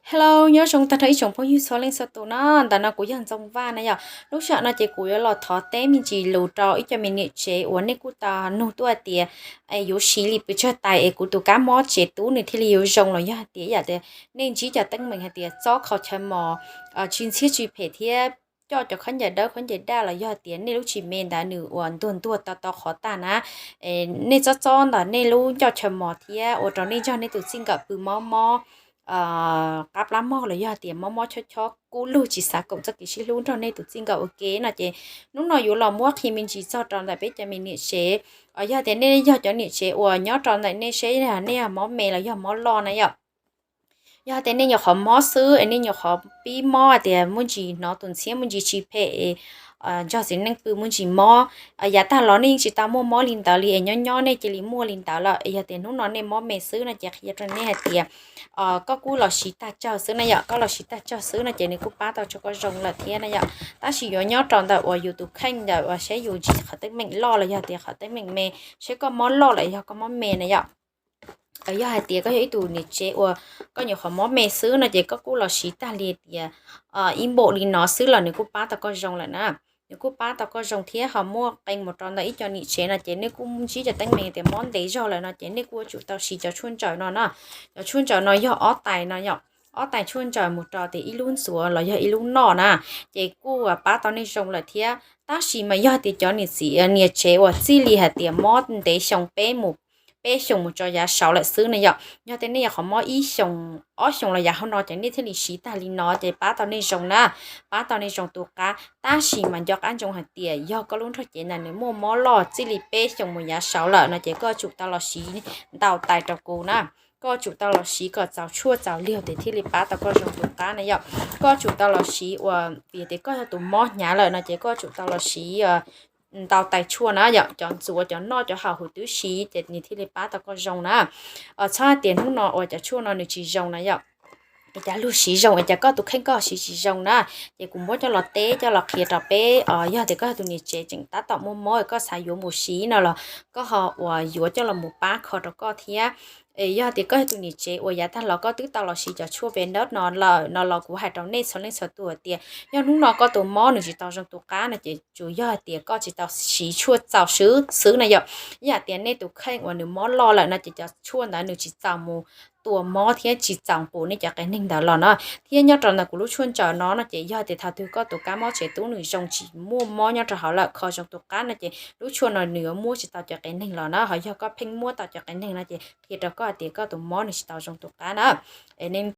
Hello, nyob zoo tag nrho ib tsoom phooj ywg txhua leej txhua tus na. Ntawm no kuv yog Ntxoov Vaj na yom. Lub sij hawm no ces kuv yuav los thov teb me ntsis lus rau ib co me niam tsev uas nej kuj tau nug tuaj tias yuav siv li pes tsawg tais es kuv tus kab mob tsev tub nws thiaj li yuav zoo los yog hais tias ib yam tias nej ntsib cov teeb meem hais tias txob kho chaw mos, tsis ntxhiab tsis phem thiab coj cov khaub ncaws dawb khaub ncaws daj los yog tias nej lub tsis me ntawd nws uas ntuag ntuag to to qhov tag na. Nej txob txob ntawm nej lub ncauj chaw mos thiab ua rau nej nrog nej tus txij nkawm pw mob mob, qab plab mog los yog tias mob mob chob chob kub lug tsis xav koom txoj kev sib hlub nrog nej tus txij nkawm ua ke no ces hnub no yuav los muab qhia me ntsis txog rau ntawm peb cov me niam tsev. Yog tias nej yog cov niam tsev uas nyob rau ntawm nej seb nej yog mob me los yog mob loj na yom. Yog tias nej nyuam qhuav mob xwb es nej nyuam qhuav pib mob hais tias muaj ntsis hnov tus ntxhiab muaj ntsis tsis phem, nrog txiv neej pw muaj ntsis mob, yav tag los nej yeej tsis tau muaj mob li ntawd li es nyob nyob nej cia li muaj li ntawd lawm. Yog tias hnub no nej mob me xwb no ces qhia rau nej hais tias koj kuj los siv tag tsawg xwb na yom, koj los siv tag tsawg xwb no ces nws kuj pab tau tso koj zoo lawm thiab na yom. Tab sis yuav nyob rau ntawm uas yus tus kheej ntawm uas seb yus ntsib qhov teeb meem loj los yog tias qhov teeb meem me, seb koj mob loj lawm yog koj mob me na yom. Yog hais tias koj yog ib tug niam tsev uas koj nyuam qhuav mob me xwb no ces koj kuj los siv tag li tias ib npaum li no xwb los nws kuj pab tau koj zoo lawm na. Nws kuj pab tau koj zoo thiab ho muaj qee mus rau ntawm ib co niam tsev no ces nej kuj ntsib cov teeb meem tias mob ntev zog lawm no ces nej kuj yuav tsum tau siv cov tshuaj ntsaws no na. Cov tshuaj ntsaws no yog ob tais no yom, ob tais tshuaj ntsaws mus rau tias ib lub ntxuav los yog ib lub noj na, ces kuj pab tau nej zoo lawm thiab. Tab sis mas yog tias cov niam txiv niam tsev uas txij li hais tias mob ntev xyoo peb mus, peb xyoo mus tso yav saud lawm xwb na yom. Yog tias nej nyuam qhuav mob ib xyoos ob xyoos los yav hauv no ces nej thiaj li siv tag li no ces pab tau nej zoo na, pab tau nej zoo tus qab. Tab sis mas nco qab ntsoov hais tias yog koj lub nrog cev ntawd nws muaj mob loj txij li peb xyoos mus yav saud lawm no ces koj tsum tau los siv ntau tais rau kuv na. Koj tsum tau los siv kom txaus tshuaj txaus liag ces thiaj li pab tau koj zoo tus qab na yom. Koj tsum tau los siv uas vim tias koj yog tus mob hnyav lawm no ces koj tsum tau los siv ntau tais tshuaj na yom, cov ntxuav cov noj cov haus huv tib si ces nws thiaj li pab tau koj zoo na. Txhob hais tias hnub no uas cov tshuaj no nws tsis zoo na yom, es cas luag siv zoo es cas koj tus kheej koj siv tsis zoo na. Ces kuv muab coj los teb coj los qhia rau peb, yog tias koj yog tus niam tsev tseem tab tom muaj mob koj xav yuav mus siv no los koj ho uas yuav coj los mus pab kho rau koj thiab. Yog tias koj yog tus niam tsev uas yav tag los koj twb tau los siv cov tshuaj Venus no lawm no los kuv hais rau nej txhua leej txhua tus tias yog hnub no koj tus mob nws tsis tau zoo tus qab no ces tsuas yog hais tias koj tsis tau siv tshuaj txaus xwb xwb na yom. Ib yam tias nej tus kheej uas nws mob loj lawm no ces cov tshuaj ntawd nws tsis txaus mus tua mob thiab tsis txaus pum nej cov qias neeg ntawd los no. Thiab nyob rau ntawm kuv lub tshuaj ntsaws no no ces yog tias thaum twg koj tus kab mob tsev tub nws zoo tsis muaj mob nyob rau hauv lawm kho zoo tus qab no ces lub tshuaj no nws yuav muab tsis tau cov qias neeg los na. Ho yog koj pheej muab tau cov qias neeg no ces qhia rau koj hais tias koj tus mob nws tsis tau zoo tus qab na. Es nej